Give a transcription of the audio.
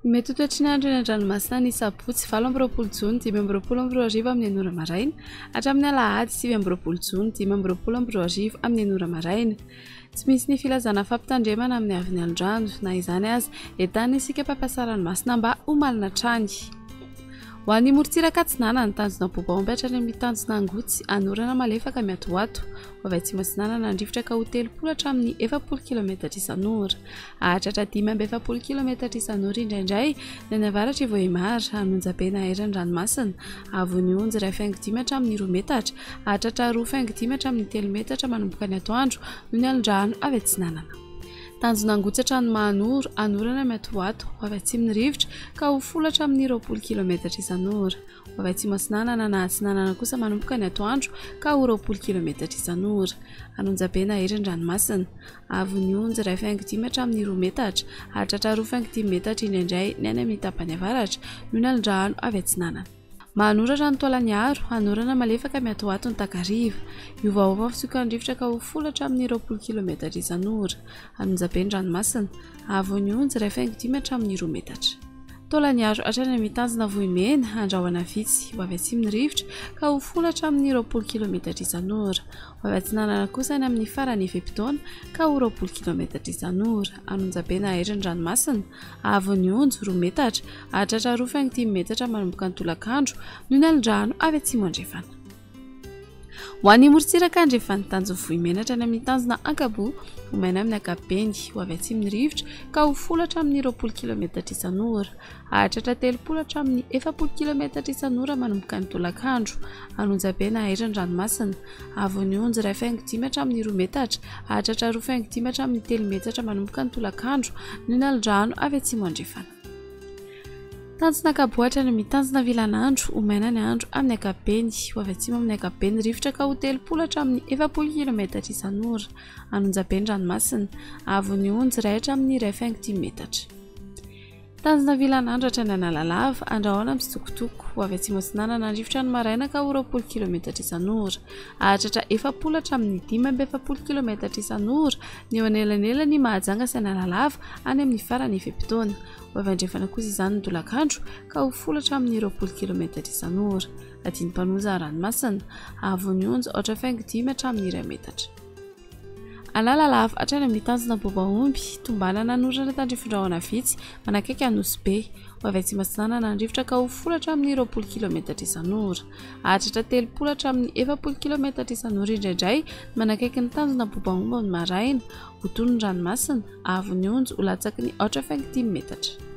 Ny mety ho toetry ny andro eny an-dranomasina ny sabotsy 28 jona 2025 amin'ny enina ora maraina hatramin'ny alahady 29 jona 2025 amin'ny enina ora maraina. Tsy misy ny filazana fampitandremana amin'ny haavon'ny alon-drano. Na izany aza, entanina isika mpampiasa ranomasina mba ho malina hatrany. Ho an'ny morontsiraka atsinanana, tanjona Bobaomby hatrany amin'ny tanjona Angotsy, anorana malefaka miatoato. Ho avy atsimo atsinanana ny rivotra ka ho 30 hatramin'ny 40 kilometatra isan'ora. Hahatratra 45 kilometatra isan'ora indraindray ny any avaratr'i Vohemar, an'Onjabe na eran'ny ranomasina. Haavon'ny onjy 1,5 hatramin'ny 2 metatra, hahatratra 2,5 hatramin'ny 3 metatra manomboka ny atoandro noho ny alon-drano avy atsinanana. Tanjona Angotsy hatrany Mahanoro, anorana miatoato, ho avy atsimo ny rivotra ka ho folo hatramin'ny 20 kilometatra isan'ora. Ho avy atsimo atsinanana na atsinanana kosa manomboka ny atoandro ka ho 20 kilometatra isan'ora. An'Onjabe na ery ny ranomasina. Haavon'ny onjy 1,5 hatramin'ny 2 metatra, hahatratra 2,5 metatra indraindray ny any amin'ny tapany avaratra noho ny alon-drano avy atsinanana. Mahanoratra ny Taolagnaro, hanorana malefaka miatoato ny takariva. Hiovaova ny fisiokan'ny rivotra ka ho folo hatramin'ny 20 kilometatra isan'ora. An'Onjabe ny ranomasina. Haavon'ny onjy 1,5 hatramin'ny 2 metatra. Taolagnaro hatrany amin'ny tanjona Vohimena, andrahona vitsy. Ho avy atsimo ny rivotra ka ho folo hatramin'ny 20 kilometatra isan'ora. Ho avy atsinanana kosa any amin'ny faran'ny fe-potoana ka ho 20 kilometatra isan'ora. An'Onjabe na airy ny ranomasina. Haavon'ny onjy, 2 metatra. Hahatratra 2,5 metatra manomboka ny tolakandro noho ny alin-drano avy atsimo andrefana. Ho an'ny morontsiraka andrefan'ny tanjon'ny Vohimena hatrany amin'ny tanjona Ankaboa, ho maina amin'ny ankapobeny, ho avy atsimo ny rivotra ka ho folo hatramin'ny 20 kilometatra isan'ora. Hahatratra 30 hatramin'ny 40 kilometatra isan'ora manomboka ny tolakandro. An'Onjabe na airy ny ranomasina. Haavon'ny onjy 1,5 hatramin'ny 2 metatra, hahatratra 2,5 hatramin'ny 3 metatra manomboka ny tolakandro noho ny alin-drano avy atsimo andrefana. Tanjona Ankaboa hatrany amin'ny tanjona Vilanandro, ho maina ny andro amin'ny ankapobeny. Ho avy atsimo amin'ny ankapobeny rivotra ka ho 30 hatramin'ny 40 kilometatra isan'ora. An'Onjabe ny ranomasina. Haavon'ny onjy 1 hatramin'ny 1,5 metatra. Tanjona Vilanandro hatrany Analalava, andrahona mitsitokotoko. Ho avy atsimo atsinanana ny rivotra ny maraina ka ho 20 kilometatra isan'ora. Hahatratra 40 hatramin'ny 45 kilometatra isan'ora ny eo anelanelan'i Mahajanga sy Analalava any amin'ny faran'ny fe-potoana. Ho avy andrefana kosa izany ny tolakandro ka ho folo hatramin'ny 20 kilometatra isan'ora. Adin'ny-mpanoza ranomasina. Haavon'ny onja 4,5 hatramin'ny 1 metatra. Analalava hatrany amin'ny tanjona Bobaomby, tombanana hanorana tandrifin-drahona vitsy manakaiky an'Nosy Be. Ho avy atsimo atsinanana ny rivotra ka ho folo hatramin'ny 20 kilometatra isan'ora. Hahatratra 30 hatramin'ny 40 kilometatra isan'ora indraindray ny manakaiky ny tanjona Bobaomby ny maraina. Ho tony ny ranomasina, haavon'ny onja ho latsaky ny 4,5 metatra.